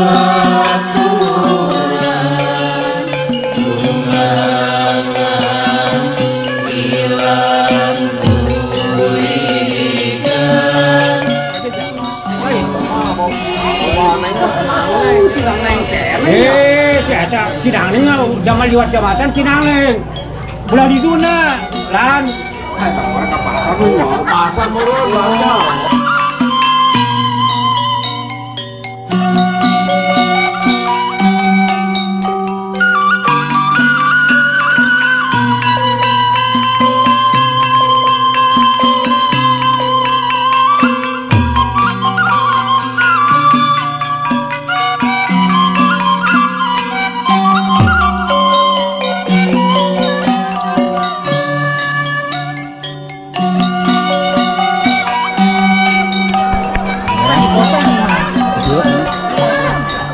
Aturan tunangan ilang bulikan. Eh, si eta Cinangling zaman liwat jabatan Cinangling. Belah di zona, lan. Pasar murun.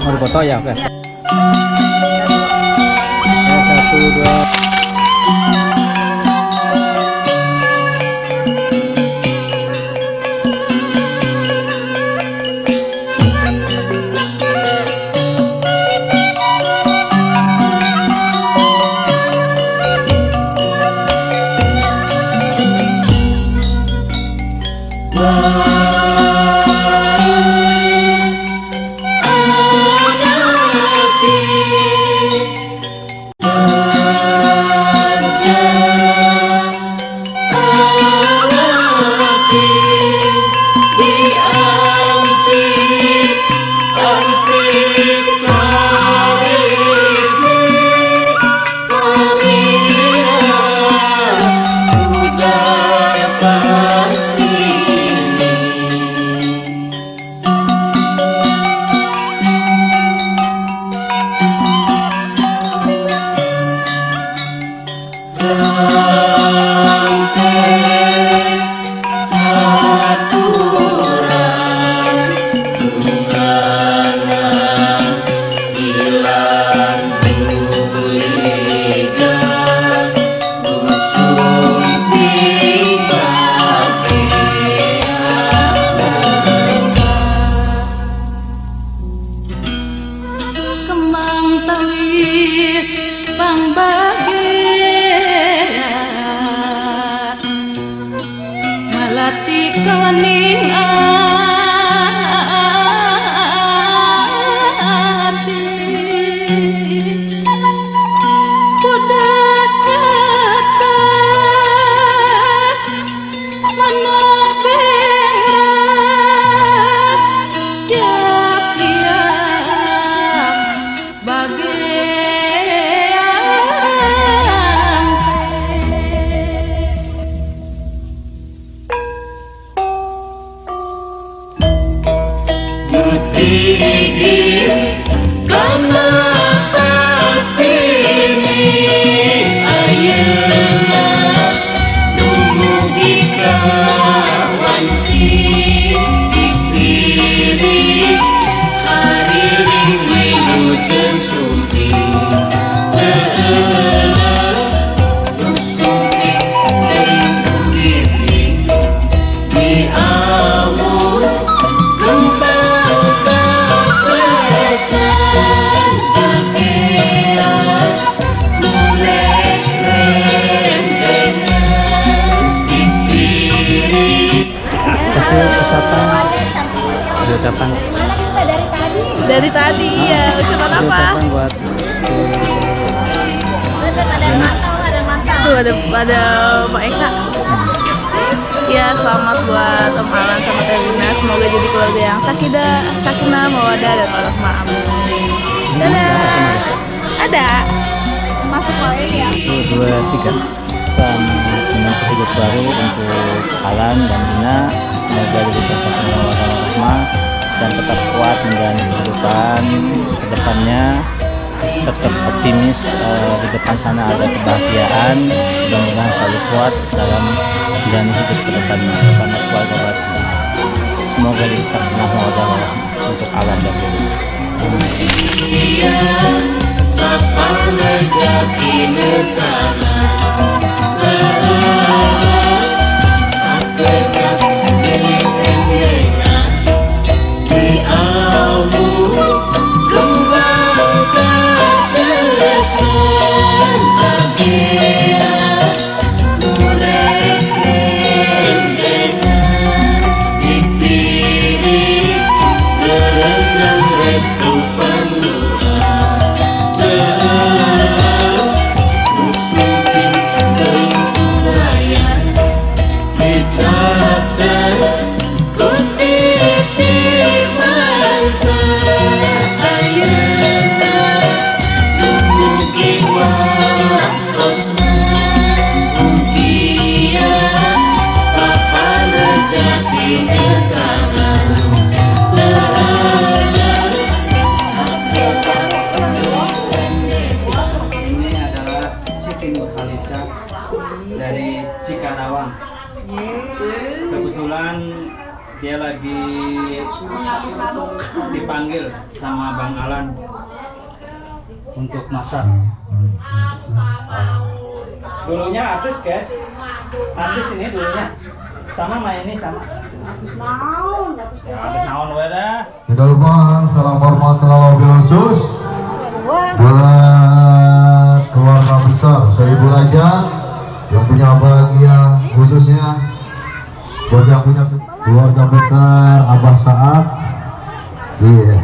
Mau dipoto ya, oke. Satu, dua. Aturan tunangan ilang bulikan sumping Kembang tawis pangbagea malati kawaning ati bodas atas manopeng ras tiap-tiap bagean pes. Mutigir kana pasini ayeuna dumugi ka wanci dipilih hariring wilujeng sumping leuleung nu sumping deui kulirik diawuh kembang katresnan bagean nu rek rendengan dipilih. Kasih ucapan. Ada ucapan. Dari tadi ya, ucapan Ada apa? ucapan buat Tuh ada Pak Eka. Ya, selamat buat Om Alan sama Telina. Semoga jadi keluarga yang sakinah, sakinah, mawadah dan warahmah. Amin. Dadah. Ada. Masuk lagi ya. Satu, dua, tiga. Selamat menempuh hidup baru untuk Alan dan Lina. Semoga diberikan sakinah, mawadah, warahmah dan tetap kuat menjalani kehidupan ke depannya. Tetap optimis, di depan sana ada kebahagiaan. Mudah-mudahan selalu kuat dalam menjalani hidup ke depannya bersama keluarga baru. Semoga di sakinah, mawadah, warahmah untuk Alan dan Lina. Sapanejaki nekana sakedap deui rendengan diawuh. Nang restu panglura Usupin teuing kuaya Dicatat ku titi bangsa ayeuna Dumugi waktosna Untia sapana jati negara. Ini adalah Siti Nurhaliza dari Cikarawang. Kebetulan dia lagi dipanggil sama Bang Alan untuk masak. Dulunya artis, guys. Artis ini dulunya. Sama sama ini sama. Ya, artis naon we dah. Tidak lupa salam hormat selalu khusus buat keluarga besar Sohibul Hajat yang punya bahagia, khususnya buat yang punya keluarga besar Abah Saat. Iya.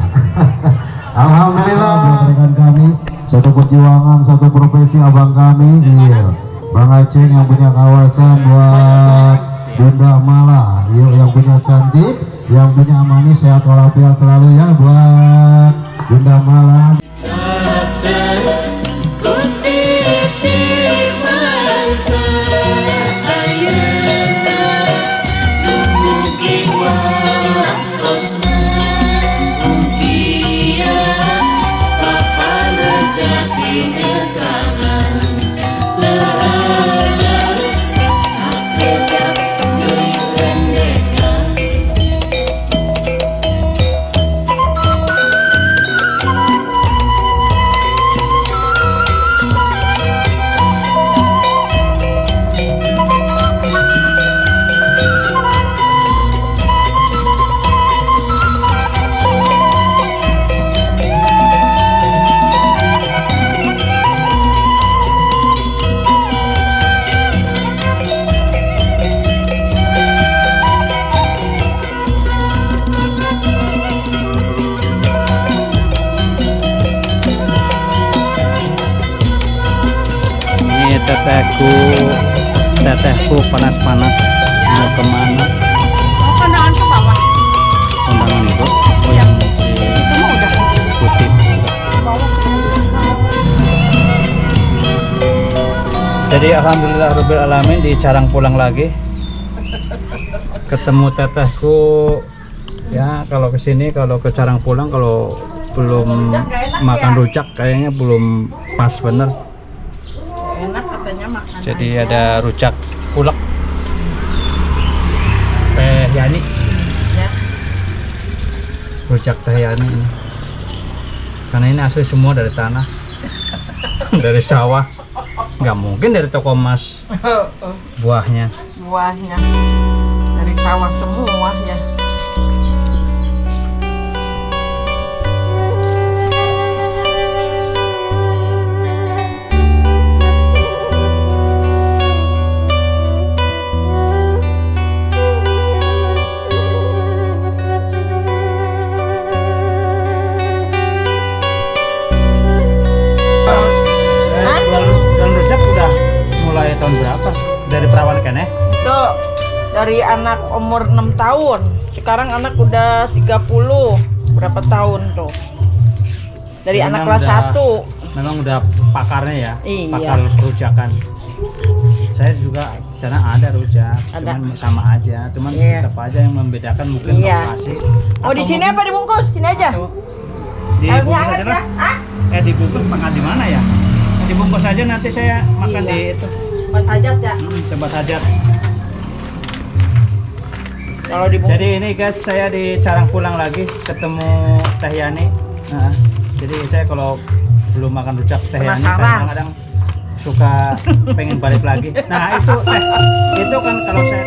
Alhamdulillah buat rekan kami satu perjuangan satu profesi abang kami, iya, Bang Aceng yang punya kawasan, buat Bunda Mala, yuk yang punya cantik, yang punya manis, sehat walafiat selalu ya buat Bunda Mala. Ku titi bangsa ayeuna Dumugi waktosna Untia sapana jati negara. Sakedap deui pendeta. Ini tetehku panas-panas. Mau kemana? Mau kondangan ke bawah. Kondangan itu? Oh, yang si Itu mah udah. Putih. Jadi alhamdulillah rabbil alamin di Carang pulang lagi. Ketemu tetehku ya, kalau kesini kalau ke Carang pulang kalau belum makan rujak kayaknya belum pas bener. Enak katanya makan. Jadi ada rujak ulek Teh Yani. Ya. Rujak Teh Yani ini. Karena ini asli semua dari tanah. Dari sawah. Nggak mungkin dari toko emas buahnya. Buahnya dari sawah semua ya. Jual rujak udah mulai tahun berapa? Dari perawan kan ya? Itu dari anak umur 6 tahun. Sekarang anak udah 30 berapa tahun tuh. Dari Jadi anak memang kelas 1. Memang udah pakarnya ya, Iya. pakar perujakan. Saya juga di sana ada rujak, Ada. cuman sama aja, cuman Iya. tetap aja yang membedakan mungkin Iya. lokasi. Oh, di Atau sini mungkin- apa dibungkus? Sini aja. Atau Airnya dibungkus hangat aja ya? lah. Hah? Dibungkus makan di mana ya? Dibungkus aja nanti saya makan Iya. di itu. Tempat hajat ya. Tempat hajat. Kalau dibungkus. Jadi ini guys, saya di Carang pulang lagi ketemu Teh Yani. Nah, jadi saya kalau belum makan rujak Teh Yani Penasaran. kadang-kadang suka pengen balik lagi. Nah, itu teh itu kan kalau saya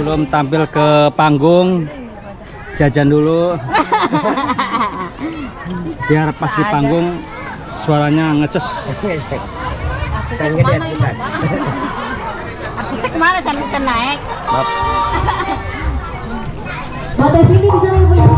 Sebelum tampil ke panggung, jajan dulu. Biar pas di panggung suaranya ngeces. Arsitek kemana cantik naik? Batas ini bisa ibu-ibu.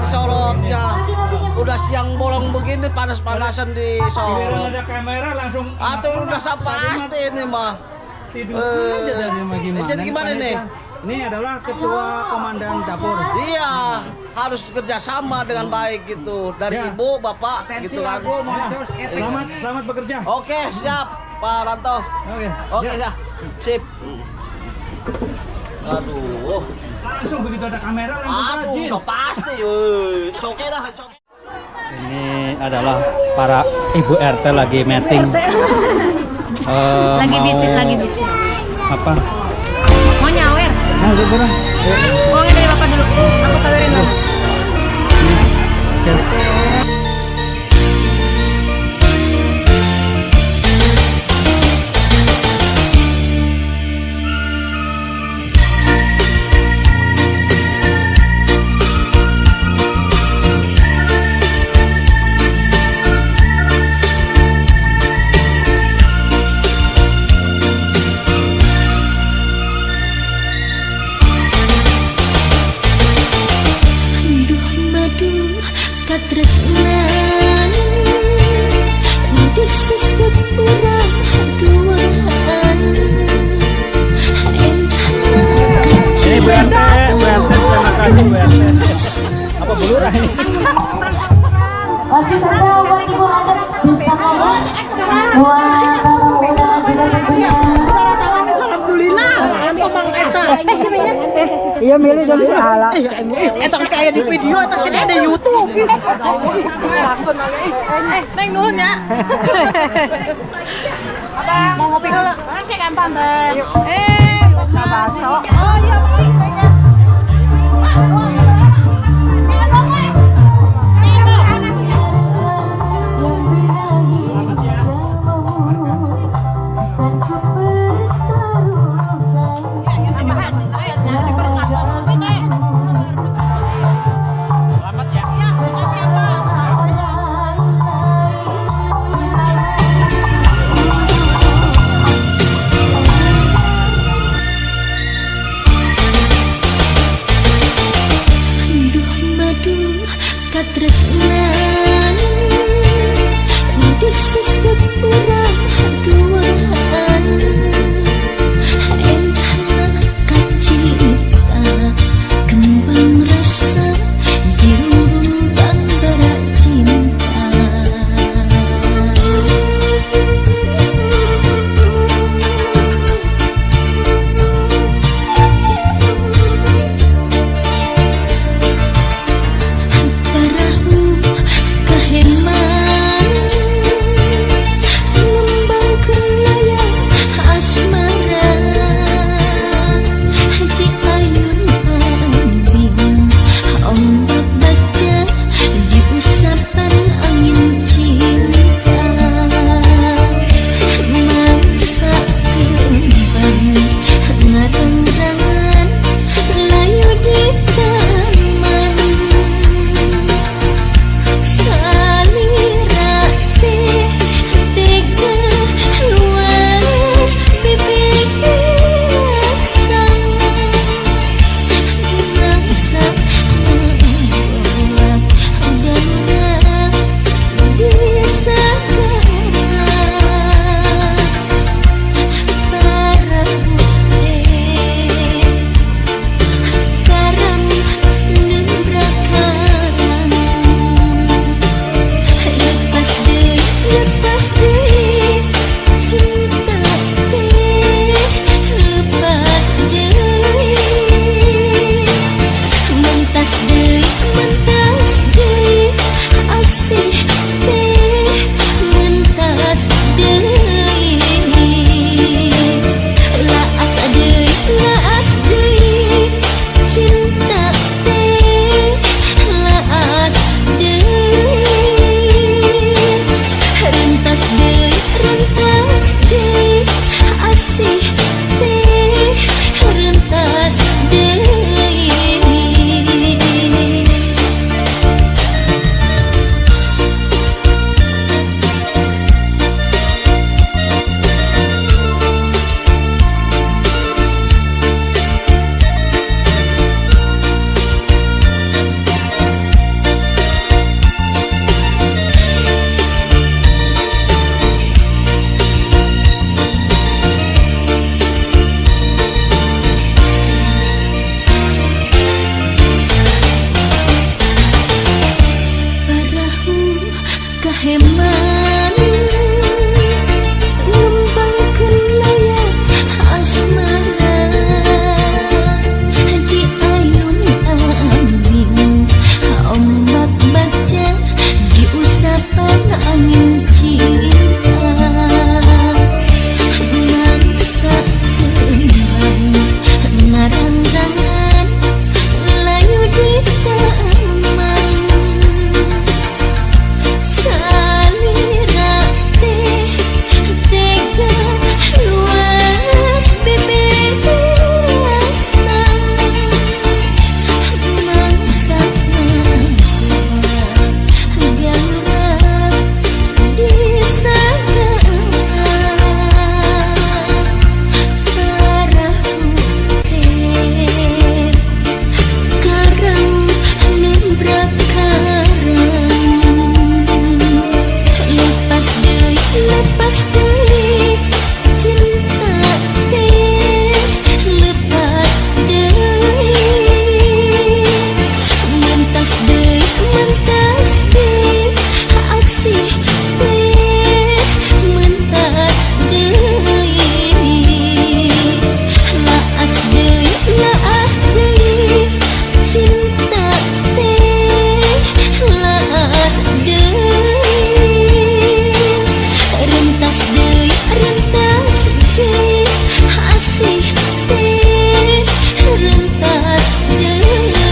Disorotnya. Udah siang bolong begini panas-panasan disorot. Ada kamera langsung. Atau udah pasti ini mah. Tidur aja dari mah gimana? Jadi gimana nih? Ini adalah ketua komandan dapur. Iya, harus kerjasama dengan baik gitu dari Ya. ibu, bapak, gitu kan. Selamat, selamat bekerja. Oke, siap, Pak Ranto. Oke. Oke, ya. Sip. Aduh. Langsung begitu ada kamera langsung Aduh, rajin. udah pasti. Woi. It's okay dah, it's okay. Ini adalah para ibu RT lagi meeting. Lagi Mau bisnis, lagi bisnis. Apa? Mau nyawer? Nah, udah kurang. Uangnya dari bapak dulu. Aku sawerin dulu. Oke. Duh madu katresnan di sesep urang duaan. Ini Bu RT, Bu RT, terima kasih Bu RT. Apa Bu Lurah ini? Masih sasa buat Ibu Hajat bisa ngomong buat tamu undangan juga tentunya. Alhamdulillah, antum Bang Eta. Iya milih dari ala. Eta kayak di video, eta kita ada YouTube. Neng nuhun ya. Abang mau ngopi heula. Oke kan tante. Bakso. Oh iya. Yang berani jauh dan ku pertaruhkan orang lain. Duh madu katresnan di sesep urang duaan. Endahna kacita kembang rasa dirurumbang bara cinta. Parahu Kaheman ngembangkeun layar asmara di ayun angin ombak baca di usapan angin cinta mangsa kembang ngarang-rangan layu di taman salira teh tega luas beberasan mangsa galurak di sagaan parahu teh karang nembrak karang lepas deui cinta teh lepas deui mentas deui asih teh mentas deui laas deui cinta teh laas deui rentas deui asih teh rentas deui.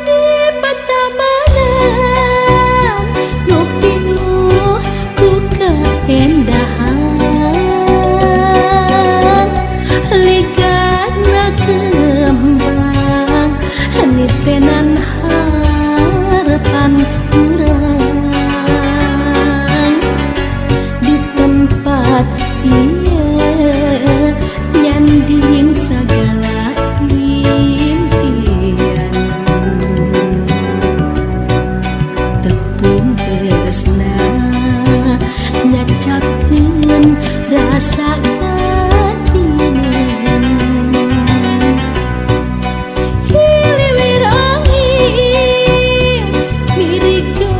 Di patamanan nu pinuh ku kaendahan ligana kembang nitenan harapan urang di tempat ieu nyanding sagala impian tepung tresna nyacakeun rasa katinen hiliwir angin miriga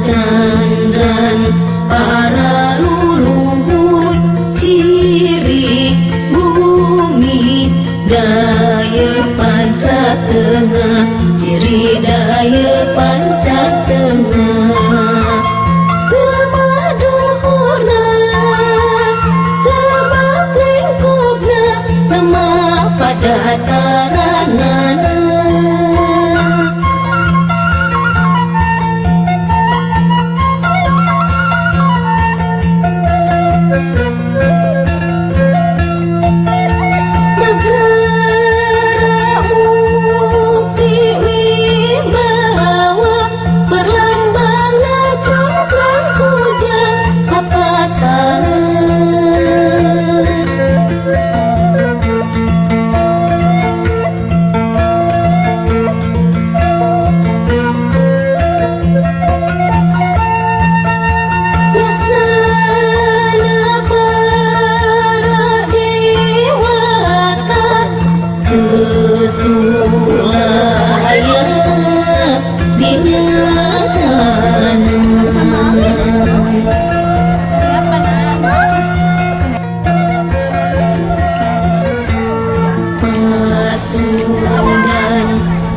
Cacandran para leluhur ciri bumi daya panca tengah ciri daya panca tengah kemaduhurna lebak lingkupna lemah pada taranana. Negara mukti wibawa perlambangna congkrang kujang kapasangan. Laksana para dewata kesulaya dinyatana. Pasundan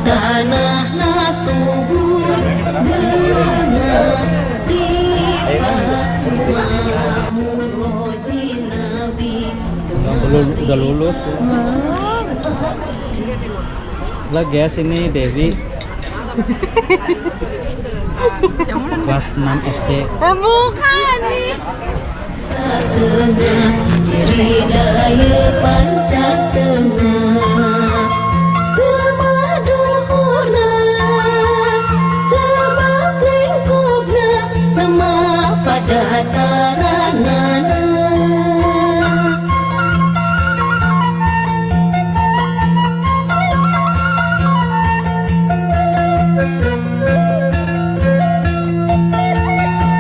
tanahna subur geunah lipat makmur loji nabi. Udah lulus. Lah guys, ini Dewi. Kelas 6 SD. Bukan nih. Tengah ciri daya panca tengah kemaduhurna lebak lingkupna lemah pada taranana.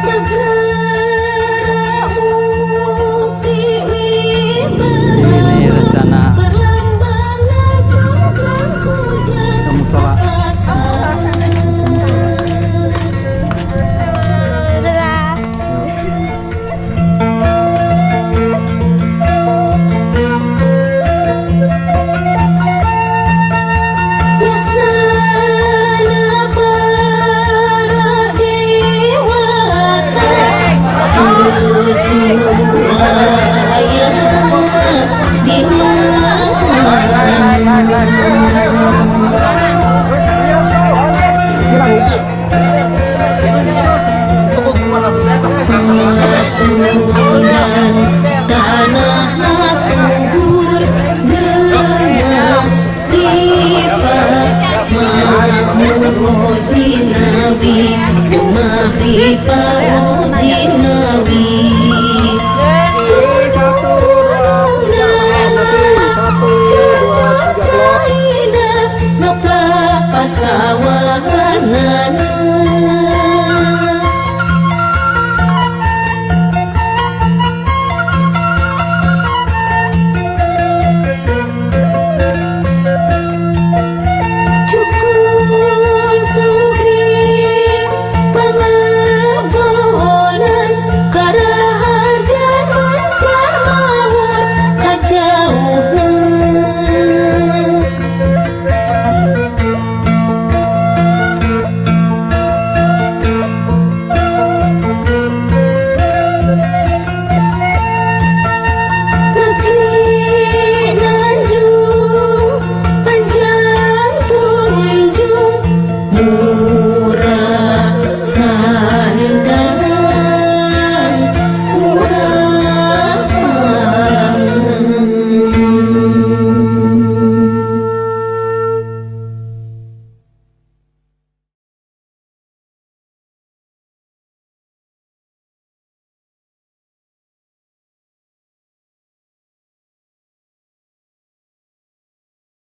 Negara mukti Ini wibawa rencana perlambangna congkrang kujang ke musola. kapasangan. Dadah. Laksana para dewata kesulaya dinyatana. Pasundan tanahna subur geunah lipat makmur loji nabi gemah lipat.